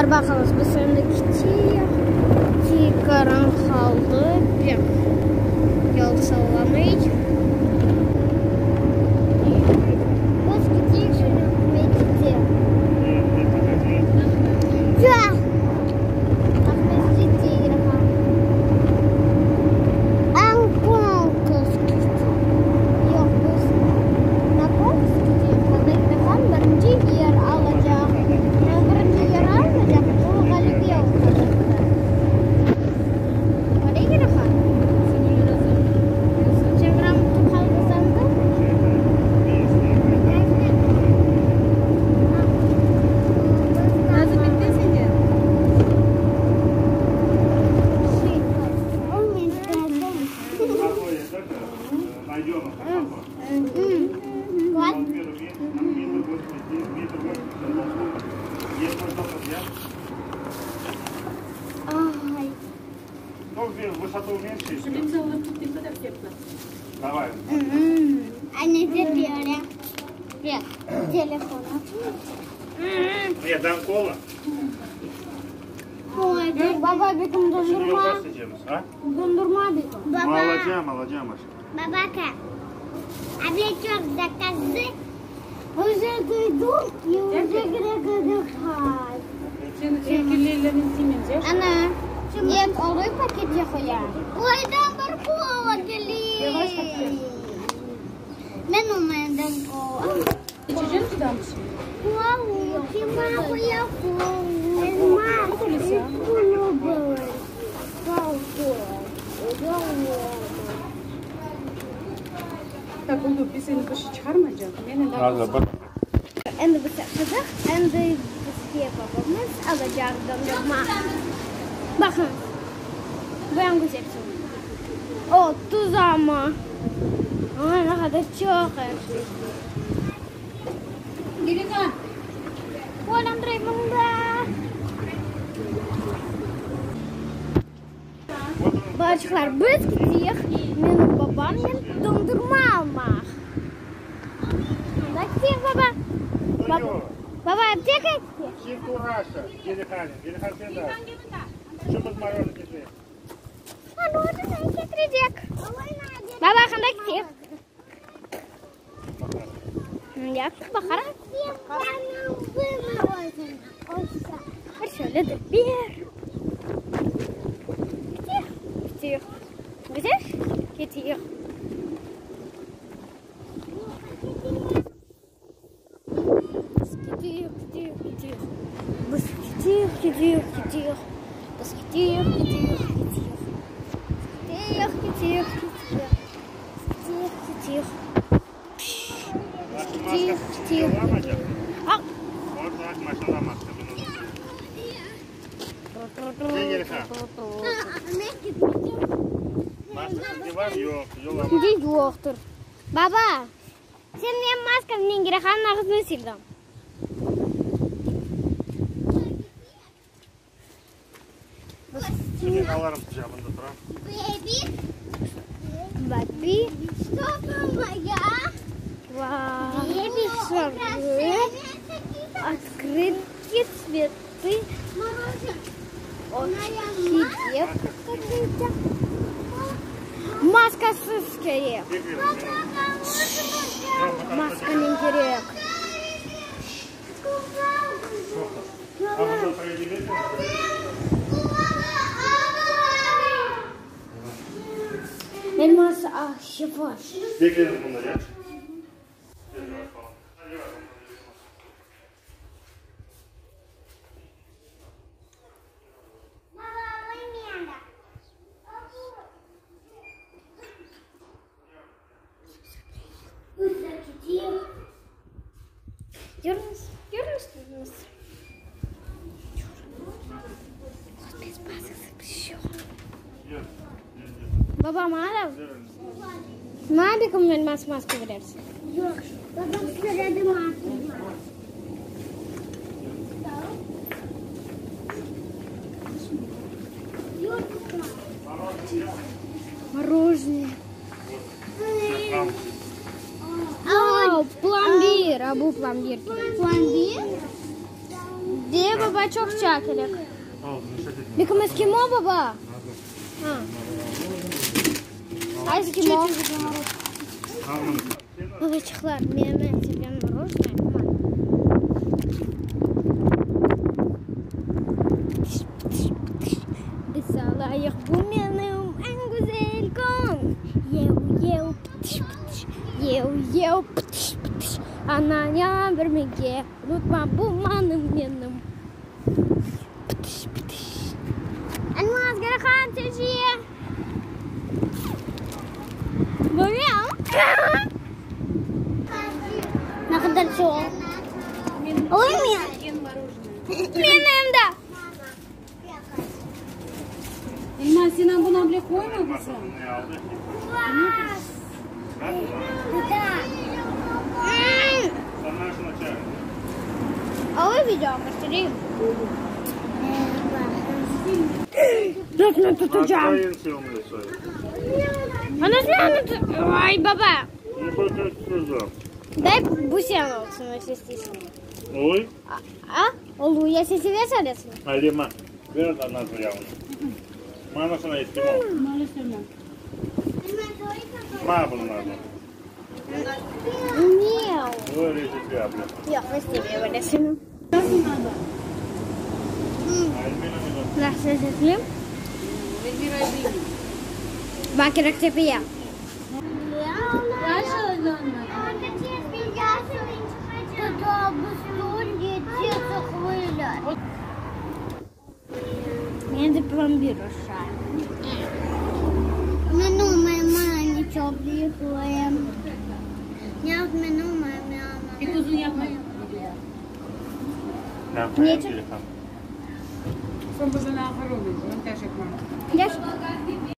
Baqıñız, biz endi keteyik. Tiykarım qaldı, pek yol sallamay. Biz keteyik şimdi Aqmescitke. Yoq, Aqmescit degil, Yoq, biz na konkurske keteyik, anda Girihan birinci yer alacaq. O birinci yer almaycaq, o ğalebe olacaq. Öyle Girihan? Sen gramota qaldısañ da? Baba, bekim dondurma. Dondurma bekim. Babaka, облечок заказы. Уже duydum и уже Ana, et olıy paketke qoya. Oydan bir kola kele. Men olmayandan kola. Endi biz qızıq, endi bizge babamız alacaq dondurma. Baqıñız, bu eñ güzel O, tuz amma. Ay, ne qadar çoq er şey. Oylandırayım mında. Balaçıqlar, biz keteyik menim babamnen dondurma almaq. Anda keteyik, baba. Baba, apteka keteyik. Morojenıye ketirecek. Baba, qanda keteyik? Yoq, baqarım. Bir şöyle de bir. Keteyik, keteyik. Güzel, keteyik. Biz keteyik, keteyik, keteyik. Biz keteyik, keteyik, keteyik. Biz keteyik, keteyik, keteyik. Keteyik, keteyik, keteyik. Keteyik, keteyik. Keteyik, keteyik, keteyik. Şimdi yoqtır. Baba, sen menim maskamnen Girahannıñ ağızını sildiñ. Babi. Открытки, цветы, орхидея какие-то. Maskasız kerek. Maskanen kerek. Elmas ah, yavaş. Yürüñiz, yürüñiz, yürüñiz. Baba, maña da, maña bir kün elmas maska berersiñ? Yoq, babam söyledi Мороженое. Vau, plombir, a bu plombir kerek. Plombir? Diye baba çoqça kerek. Bekim eskimo baba. Ha. Eskimo. Babaçıqlar, menim eñ sevgen morojnoye. Biz alayıq, bu menim eñ güzel kün. Yev, yev, pıtış, pıtış, yev, yev, pıtış, pıtış. Anaña bermege unutma, bu manım menim. Pıtış, pıtış. Elmaz, Garahan, Teciye. Ne qadar çoq. Oy, menim de. Elmaz, sen bunı bile qoyma qızım. А вы видео посмотри. Nasıl tutacağım? Ay baba. Дай бусину olsun Oy. A? Olu ya sesi versene. Alima. Ver nazı yavrum. Manasına eskimo. Ma bunun adı. Ne? Öyle şey Yoq, istemiyorum öylesini. Nasıl sesli? Bak kerek tepeye. Endi plombir oşay. Pek uzun yapma. Nece? Son bizden ahır oluyor. Yaş.